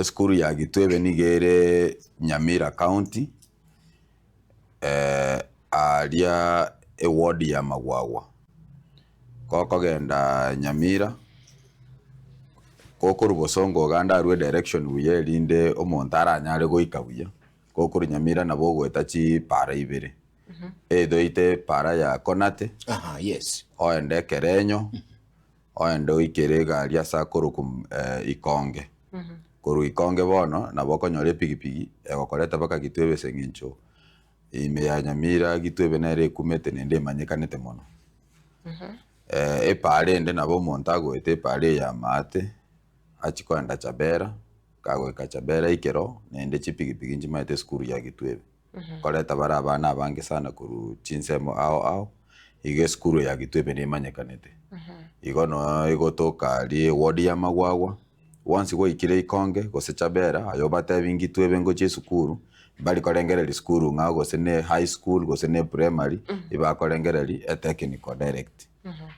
Esukuru ya Gitwebe nigo ere Nyamira County, aaria eward ya Magwagwa. Gokogenda Nyamira, gokorwa Bosongo ogande arwe edirection buya erinde omonto aranyare goika buya, gokorwa Nyamira nabo ogoeta chipara ibere, either oite epara ya Konate, Aha, yes. oende Ekerenyo. Oende oikere egari ase akorokwa Ikonge. Korwa Ikonge bono nabo okonyora epigipigi egokoreta mpaka Gitwebe ase eng'encho ime ya Nyamira Gitwebe nere ekumete naende emanyekanete mono. Epaara ende nabo omonto agoeta epaara eye ya maate achie koenda Chabera, kagoika Chabera aikero naende chipigipigi nchimaete esukuru ya Gitwebe. Koreta bare abana abange sana korwa chinsemo ao ao, igo esukuru ya Gitwebe nemanyekanete. Igo noo egotoka aria eward ya Magwagwa, once gwaikire Ikonge gose Chabera aye obatebi Gitwebe ngochia esukuru, mbari korengereria sukuru ng'a gose ne high school gose ne primary, ebakorengereria etechnical direct.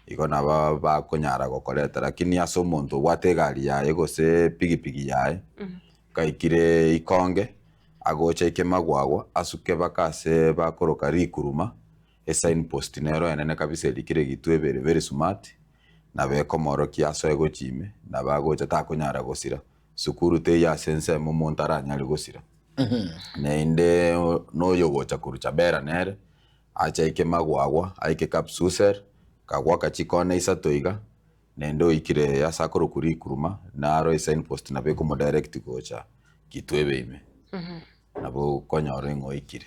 Igo nabo bakonyara gokoreta lakini ase omonto obwate egari yaye gose epigipigi yaye, Gaikire Ikonge, agocha ike magwagwa, asuke baka ase bakoroka Rikuruma, esignpost nero enene kabisa erikire Gitwebe ere very smart, nabo ekomorokia asoe gochia ime, nabo agocha takonyara gosira. Sukuru teiyo ase ensemo omonto aranyare gosira. Naende noyogocha korwa Chabera nere, ache aike magwagwa, aike Kapsuser, kagoaka chikona isato iga, Naende oikire ase akorokwa rikuruma, naro esignpost nabo ekomodirect gocha Kitwebe ime. Nabo okonyora ng'a oikire.